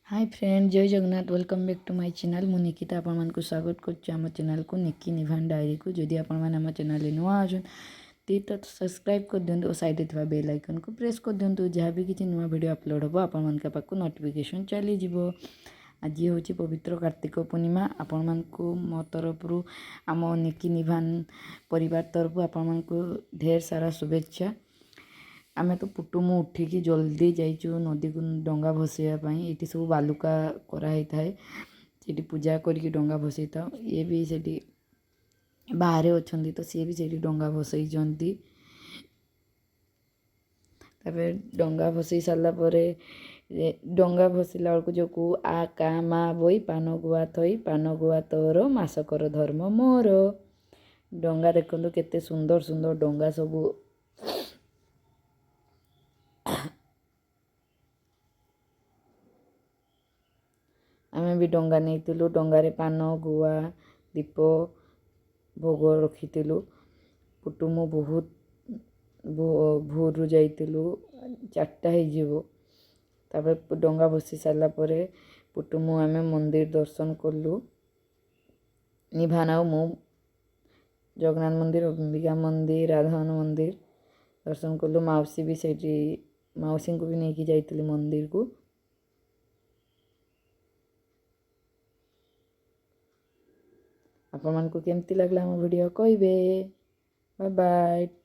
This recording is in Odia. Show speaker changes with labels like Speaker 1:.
Speaker 1: ହାଇ ଫ୍ରେଣ୍ଡ, ଜୟ Jagannath. Welcome back to my channel. ମୁଁ ନିକିତା ଆପଣମାନଙ୍କୁ ସ୍ୱାଗତ କରୁଛି ଆମ ଚ୍ୟାନେଲ୍କୁ, ନିକି ନିଭାନ ଡାଏରୀକୁ। ଯଦି ଆପଣମାନେ ଆମ ଚ୍ୟାନେଲ୍ରେ ନୂଆ ଅଛନ୍ତି ତ ସବସ୍କ୍ରାଇବ୍ କରିଦିଅନ୍ତୁ ଓ ସାଇଡ଼୍ରେ ଥିବା ବେଲ୍ ଆଇକନ୍କୁ ପ୍ରେସ୍ କରିଦିଅନ୍ତୁ। ଯାହା ବି କିଛି ନୂଆ ଭିଡ଼ିଓ ଅପଲୋଡ଼ ହେବ, ଆପଣମାନଙ୍କ ପାଖକୁ ନୋଟିଫିକେସନ୍ ଚାଲିଯିବ। ଆଜି ହେଉଛି ପବିତ୍ର କାର୍ତ୍ତିକ ପୂର୍ଣ୍ଣିମା। ଆପଣମାନଙ୍କୁ ମୋ ତରଫରୁ, ଆମ ନିକି ନିଭାନ ପରିବାର ତରଫରୁ ଆପଣମାନଙ୍କୁ ଢେର ସାରା ଶୁଭେଚ୍ଛା। ଆମେ ତ ପୁଟୁ ମୁଁ ଉଠିକି ଜଲ୍ଦି ଯାଇଛୁ ନଦୀକୁ ଡଙ୍ଗା ଭସେଇବା ପାଇଁ। ଏଇଠି ସବୁ ବାଲୁକା କରାହେଇଥାଏ, ସେଠି ପୂଜା କରିକି ଡଙ୍ଗା ଭସେଇଥାଉ। ଇଏ ବି ସେଠି ବାହାରେ ଅଛନ୍ତି ତ ସିଏ ବି ସେଇଠି ଡଙ୍ଗା ଭସେଇଛନ୍ତି। ତାପରେ ଡଙ୍ଗା ଭସେଇ ସାରିଲା ପରେ, ଡଙ୍ଗା ଭସିଲା ବେଳକୁ ଯେଉଁ କୁ ଆ କା ମା ବୋଇ, ପାନ ଗୁଆ ଥୋଇ, ପାନ ଗୁଆ ତୋର, ମାସକର ଧର୍ମ ମୋର। ଡଙ୍ଗା ଦେଖନ୍ତୁ, କେତେ ସୁନ୍ଦର ସୁନ୍ଦର ଡଙ୍ଗା ସବୁ। ଆମେ ବି ଡଙ୍ଗା ନେଇଥିଲୁ। ଡଙ୍ଗାରେ ପାନ, ଗୁଆ, ଦୀପ, ଭୋଗ ରଖିଥିଲୁ। ପୁଟୁ ମୁଁ ବହୁତ ଭୋରରୁ ଯାଇଥିଲୁ, 4ଟା ହେଇଯିବ। ତାପରେ ଡଙ୍ଗା ଭସି ସାରିଲା ପରେ ପୁଟୁ ମୁଁ ଆମେ ମନ୍ଦିର ଦର୍ଶନ କଲୁ। ନିଭାନ ଆଉ ମୁଁ ଜଗନ୍ନାଥ ମନ୍ଦିର, ଅମ୍ବିକା ମନ୍ଦିର, ରାଧାରମଣ ମନ୍ଦିର ଦର୍ଶନ କଲୁ। ମାଉସୀ ବି ସେଇଠି, ମାଉସୀଙ୍କୁ ବି ନେଇକି ଯାଇଥିଲି ମନ୍ଦିରକୁ। ଆପଣମାନଙ୍କୁ କେମିତି ଲାଗିଲା ଆମ ଭିଡ଼ିଓ କହିବେ। Bye bye.